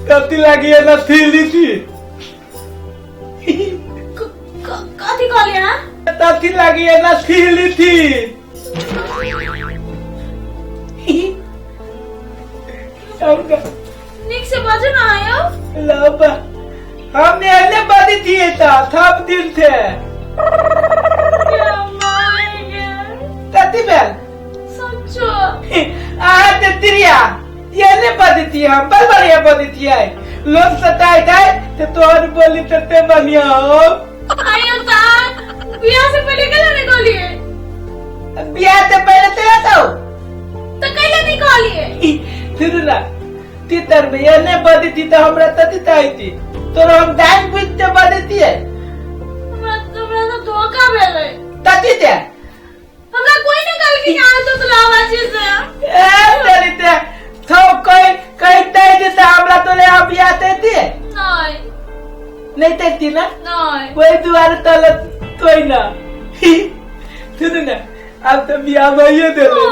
कथी लागी एना थीली थी? कथी कहलियै अहाँ? कथी लागी एना थीली थी? नीक से बाजू ना आयो। लब हम एने बदी थी त थप दिन थे। कथी भेल? सच्चो अहाँ ते त्रिया एने बदी थी, हम बड़ बढ़िया बदी थी। लोग सताए जाए ते तोहर बोली तते बढ़िया हो। आयो ता बियाह से पहले केला नहीं कहलिए? बियाह से पहले ते तो तो कैला नहीं कहलिए? फिर ना तीतर में एने बदी थी तो हमरा तती ताई थी तोर हम दान बुझते बदी थी। हमरा हमरा तो धोखा भेलै। तती ते हमरा कोई नहीं कहल कि यहाँ तो तलावा छी से। ए तेरी ते थो कोई कहीं तय देता हमरा तो ले हम बियाह ते थी। नहीं नहीं ते थी ना। नहीं कोई दुआरे तले कोई ना। सुन ना अब तो बियाह भइए देले।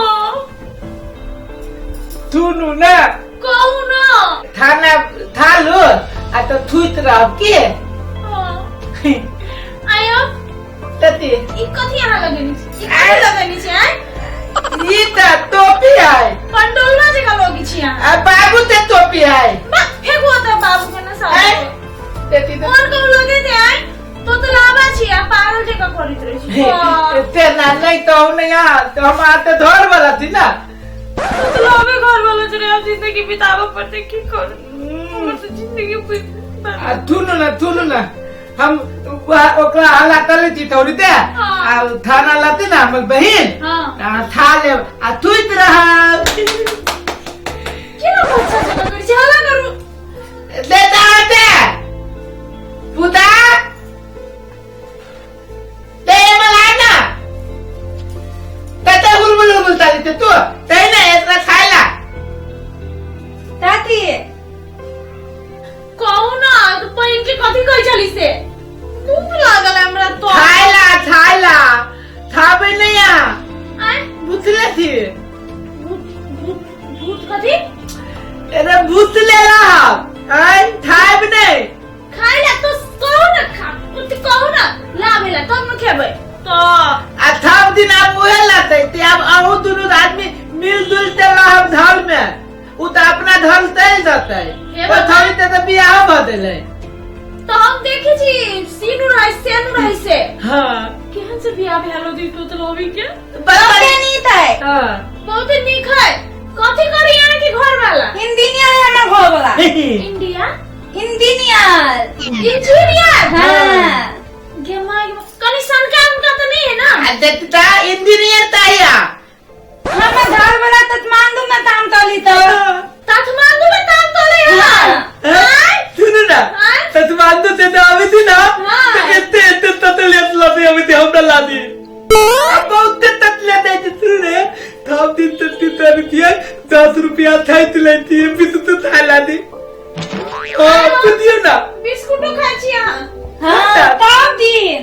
सुनू ना कहू ना थाना थालू आ तो थुइत रहब के। आयो तती ई कथी अहाँ लगेने छी? ई कथी लगेने छी आय? ई त टोपी है। पंडोलवा जकाँ लगै छी अहाँ। आ बाबू ते टोपी है। बा फेंकू ओतऽ बाबू के ना साथ। तती तो कोन कोन लगे ते आय? तो तो लावा छी आ पागल जकाँ करैत रहै छी। वाह। एते ना नहीं तो हम नहीं आ तो हम आते धर वाला थी ना। तो तो लावे घर वाला चले आब जिंदगी बिताबऽ पड़तै की करू? हमर तऽ जिंदगी आ थुनु ना थुनु ना हम ओकरा हल्ला कर छी थोड़ी ते। हाँ। आ थाना लाते ना हमर बहिन। हाँ। आ था ले आ थुइत रह। केना बच्चा जकाँ करै छी? हल्ला करू। देता आते पुता ते मला ना तते हुलबुल हुलबुल चाली ते तू ते ना एकरा खायला। ताती कहू ना तो पानि के कथी कहै छली से? भूख लागल हमरा तो। खायला खायला खाबे नहीं आ। आय भूतले थी। भूत भूत भूत कथी? अरे भूतले रहा आय खायब नहीं। खायला तो कहू ना खा कुछ कहू ना लाबेला तब न खेबै तो। आ थप दिन आप उहे लाते ते अब अहू दुनू आदमी मिल जुल ते रहब धर में। उ तो अपना धर चल जतै। हे ओ बाबा। थोड़ी ते तो बियाह भ गेलै। तो हम देखे छी सीनू रहै सेनू रहै से। हाँ। केहन से बियाह भेलो दी तो तलोबी के? बड़ बहुते नीक है। हाँ। बहुत नीक है। कथी करी यहाँ के घर वाला? हिंदी नहीं आए हमार घर वाला। इंडिया? हिंदी नहीं आए। इंजीनियर? हाँ। गे माय कनी सनका उनका तो नहीं है ना? आ देखता इंजीनियर ताया। हमर घर वाला तत्मांदू में ताम तली तो। तत्मांदू में ताम तले है। हाँ? सुनू ना। हाँ? तत्मांदू से तो आवे थी ना। हाँ। तो एते एते ततले लादी आवे थी हमरा लादी। अब बहुत ततले दे थी सुनू ने। थप दिन तत्ती तरी थी 10 रुपया थाई लेती है बिस्कुट थाई लादी। हाँ, सुनियो ना। बिस्कुटो खाइ छी अहाँ। हाँ, तब दिन।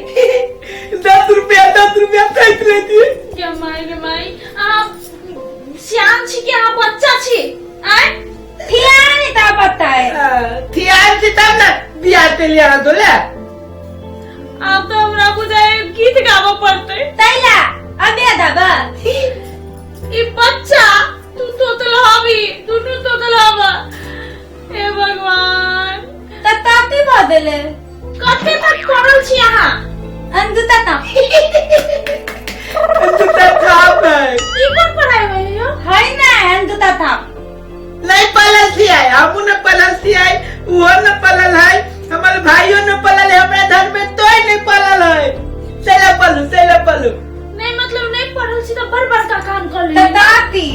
10 रुपया 10 रुपया थाई लेती है। गे माय गे माय अहाँ सियान छी कि अहाँ बच्चा छी? आय? थियान ता पता है। थियान छी तब ना बियाह ते लिया दोले। आब तो हमरा बुझाय गीत गाबऽ पड़तै। तैला अबे दाबा। ई बच्चा तू तोतल हबी दुनू तोतल हबा। हे भगवान। त ताती भ देले। कते तक पढ़ल छी अहाँ? अंजुता ता। अंजुता थाप है। ई कोन पढ़ाई भेल यौ? है ना अंजुता थाप। नहीं पलल थी आए, हमू न पलल थी आए, उहो न पलल है, हमारे भाइयों न पलल है, हमरा घर में तो नहीं पलल है। चलो पलू, चलो पलू। नहीं मतलब नहीं पढ़ल छी त बड़ बड़का काम कर त लेली। ताती।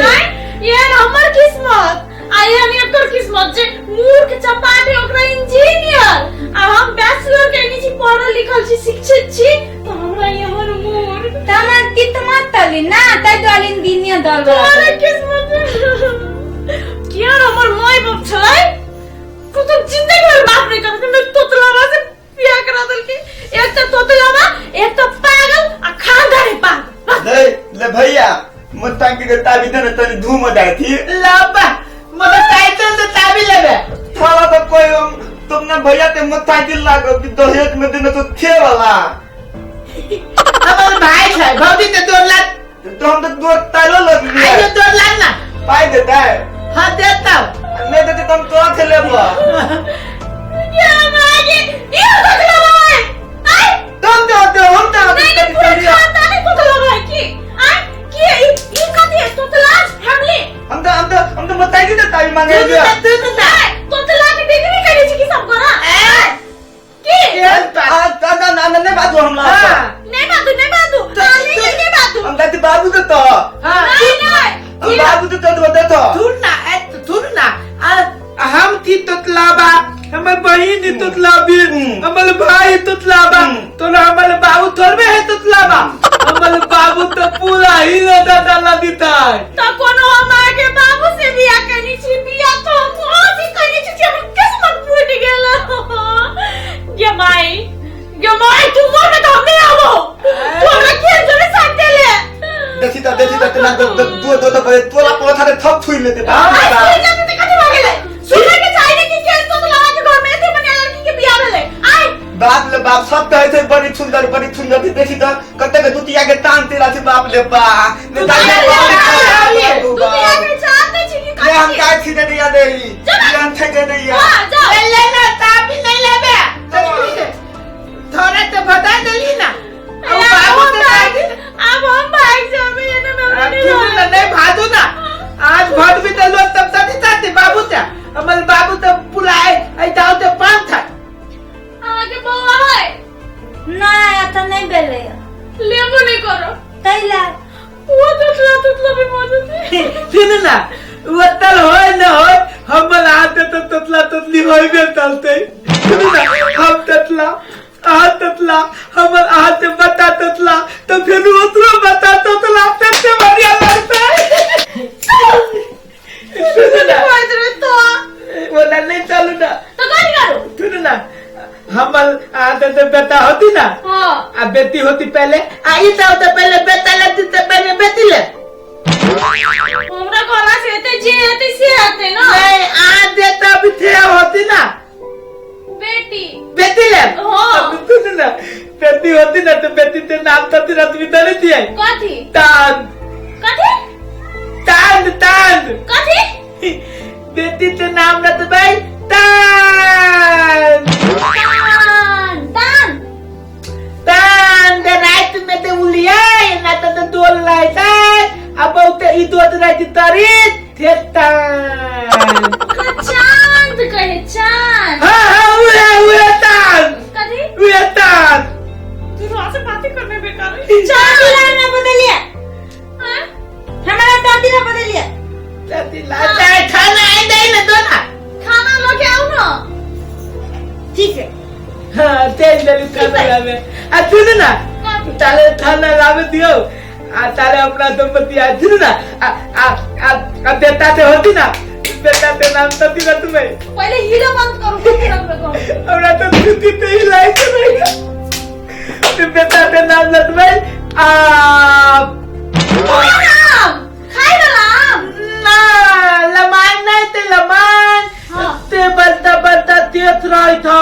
आय, ये हमर किस्मत आ एहन एकर किस्मत जे मूर्ख चपाटे ओकरा इंजीनियर आ हम बैचलर केने छी, पढ़ल लिखल छी, शिक्षित छी, तो हमरा एहन मूर्ख। त हमर किस्मत तली ना तै दुआरे इंजीनियर दल तोहर किस्मत किया हमर माय बाप छलै तू तो जिंदगी भर माफ नहीं करत। मैं तोतलावा से बियाह करा देलके। एक तो तोतलावा, एक तो पागल आ खानदानी पागल। ले ले भैया मोटरसाइकिल के ताबी दे ने तनी धूम जाय थी। लाबा मोटरसाइकिल से ताबी लेबे। थाला तो कोई तुम ना भैया ते मोटरसाइकिल लागो कि दहेज में देने तो थे वाला। हमर भाई छै भौजी ते 2 लाख। तो हम तो 2 तालो लग लिया। आइयो 2 लाख ना। पाई देता है। हां देता। नहीं देते तो हम तोरा से लेबो। क्या मागे ये कथी भाई? आय तुम दो दो हम तो नहीं पूरा खानदान ही तोतला भाई की। आय की ई कथी है तोतला फैमिली? हम तो मोटरसाइकिल ते ताबी मांगे लिया। तू तो तोतला के डिग्री करै छी की सब करा? की आ ना ना नहीं बाजू हमला। नहीं बाजू नहीं बाजू। नहीं बाजू। हम दादी बाबू तो तो। हां नहीं नहीं। हम बाबू तो तो बता तो। सुन ना ए सुन ना हम थी तोतलाबा हमर बहिन तोतलाबी हमर भाई तोतलाबा तो ना हमर बाबू थोड़बे है तोतलाबा। हमर बाबू तो पूरा ही दादा ला देता है। तो कोनो हमार के बाबू से बियाह करनी छी बियाह तो हम भी करनी छी हमर किस्मत फूट गेल। गे माई गे माई तू मोर में तो हम नहीं आवो। तू हमरा के जरे साथ देले। देखी त ना दो दो दो तो परे तोला पोथा रे थप थुई लेते बाप रे बाप। सुई जाते कथि भागेले? सुने के चाहिए कि के तो लगा के घर में थे बनिया लड़की के बियाह भेले। आय बाप ले बाप सब कहै छै बड़ी सुंदर बड़ी सुंदर। देखी त कते के दुतिया के तान तेरा छै बाप ले बा। ले दुतिया के चांद नै छी की ले हम का छी दे दिया देई ये हम ठेके दैया। हां जाओ ले ले ना ताबी नहीं लेबे। थोड़ा तो बता देली ना। अब बाबू तो अब हम भाग जाबे एने में हमरा नहीं नहीं नहीं भादू ना आज भाद भी तो लोग तब तक चाहते बाबू ते हमर बाबू तो पुलाए ऐ दाव ते पान था। आगे बौआ है ना आता नहीं बेले लेबो नहीं करो तैला वो तोतला तोतला भी मौजूद है। सुन ना वो तल होय न होय हमर आते तो तोतला तोतली होइबे तलते। सुन ना हम तोतला आ ततला हमर आते बता ततला तो फिर उतरो बता ततला तते बढ़िया लगता है। सुन ना तो बोला नहीं चलू ना तो कौन करू? सुन ना हमर आते तो बेटा होती ना। हां आ बेटी होती पहले आई तो पहले बेटा लगती तो पहले बेटी ले। हमरा गला से एते जे एते से आते ना नहीं आ देता भी थे होती ना बेटी बेटी ले। हां सुन ना बेटी होती ना तो बेटी ते नाम तती रत भी दले थी कथी तान कथी तान तान कथी बेटी ते नाम रत भाई तान तान तान तान दे रात में ते उलिया ना तो डोल लाइता अब बहुते ई दोत रात तारी थे तान चांद कहे चांद। हां हां उहे उहे तान कथी उहे तान। तू रोज से बातें करने बेकार है। चांद ना बदलिया। हां हमारा दादी ना बदलिया दादी ला चाहे खाना आई दे ना दो ना खाना लेके आओ ना ठीक है। हां तेल जल्दी खाना लावे आ सुन ना ताले खाना लावे दियो आ ताले अपना दंपति आ सुन ना आ आ आ बेटा ते होती ना बेटा ते नाम तती ना तुम्हें पहले हीरो बंद करू फिर हम लोग हमरा तो छुट्टी ते ही लाइक नहीं ते बेटा ते नाम लतबै आ खाइ वाला आम ना लमान नहीं ते लमान ते बलता बलता तेत रही था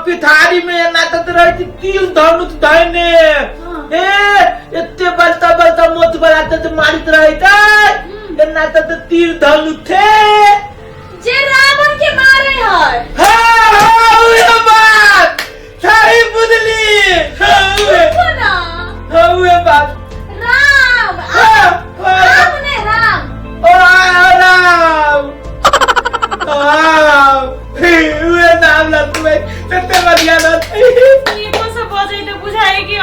पिठारी में ना तो रही तिल धनुष धने ए एते बलता बलता मोत बलाते ते मारित रही था ना तो तीर धनुष थे जे रावण के मारे है। हां हां उहे बात सही बुझली। हां ना हां उहे बात राम राम ने राम ओ राम राम उहे नाम लतबै तते बढ़िया रहतै। ई को सब बजै त बुझाइ कि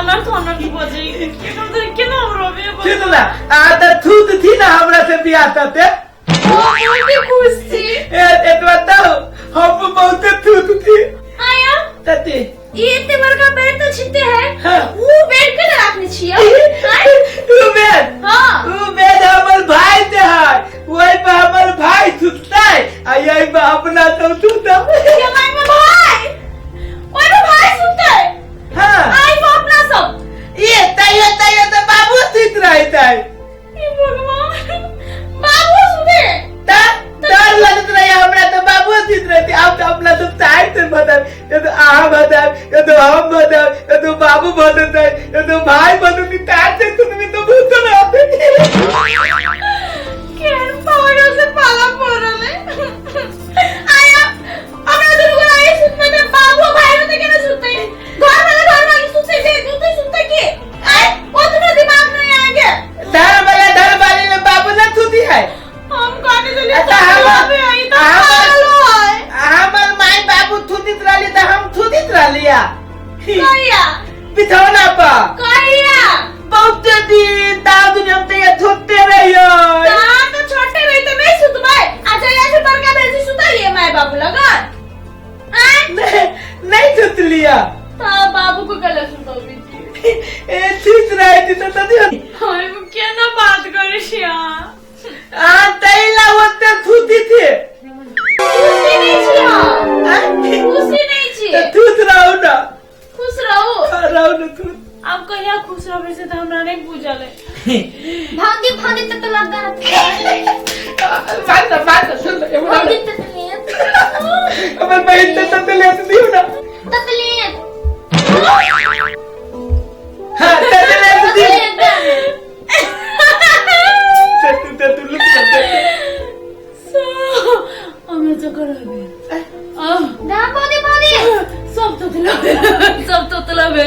अनर्थ अनर्थ बजै केना त केना रोबे सुन ना आ त थूत थी ना हमरा से बियाह तते बहुत खुश छी। ए एतबा बताओ हम बहुत थूत थी आया तते ई एते बड़का बेड तो छिते है। हाँ। ऊ बेड के राखने छियै। ऊ बेड? हां। ऊ बेड हमर भाई ते है, ओइ पे हमर भाई सुततै आ यही पे अपना सब सुतब। के माय में भाई, ओइ पे भाई सुततै? हां। आई पे अपना सब। ये तैयो तैयो तो बाबू रहती। आब तऽ अपना सब साइड से बदल, या तो अहाँ बदल, या तो हम बदल, या तो बाबू बदलतै, या तो भाई बदलतै, तार से सुनबी तो भूत रहतै। केहन पागल से पाला पड़ल है। आया हमरा दुनू गोरा आई सुतबै तऽ बाबू आ भाई होतै केना सुततै? घर वाला घर वाली सुतै छै, सुतै सुतै की? आय ओतनो दिमाग नहीं आगे। धर वाला धर वाली ले बाबू ना सुती है। हम कहने चलिए अच्छा, आई तो पागल है। हमर माई बाबू थुदित रहली तऽ हम थुदित रहलिया। कहिया? बिछौना पर। कहिया? बहुते दिन ताव दिन हम तऽ थुते रहियो। ता तो छोटे रही तो नहीं सुतबै। आ जहिया से बड़का भेल छी सुतलिए माय बाबू लगन? आय नहीं नहीं थुतलिया। ता बाबू को गलत सुतौबी छी। ए थुत रही थी तो तदी हम केना बात करै छी अहाँ? आ तैला ओते थुती थे। खुशी नहीं छी हम। खुशी नहीं छी। तऽ थुत रहू ना। खुश रहू। रहू ना थुत। आब कहिया खुश रहबै से तऽ हमरा नहीं बुझल है। भांगी भांगी तक लगा बात बात सुन ले, एगो भांगी ततलियत हमर बहिन तऽ ततले से दियौ ना। ततलियत हाँ ततले से दियौ। ततु ततु लुक ततु। हमरा चक्कर आबि गेल। आह, दा भांगी भांगी सब तोतला सब तोतला बे।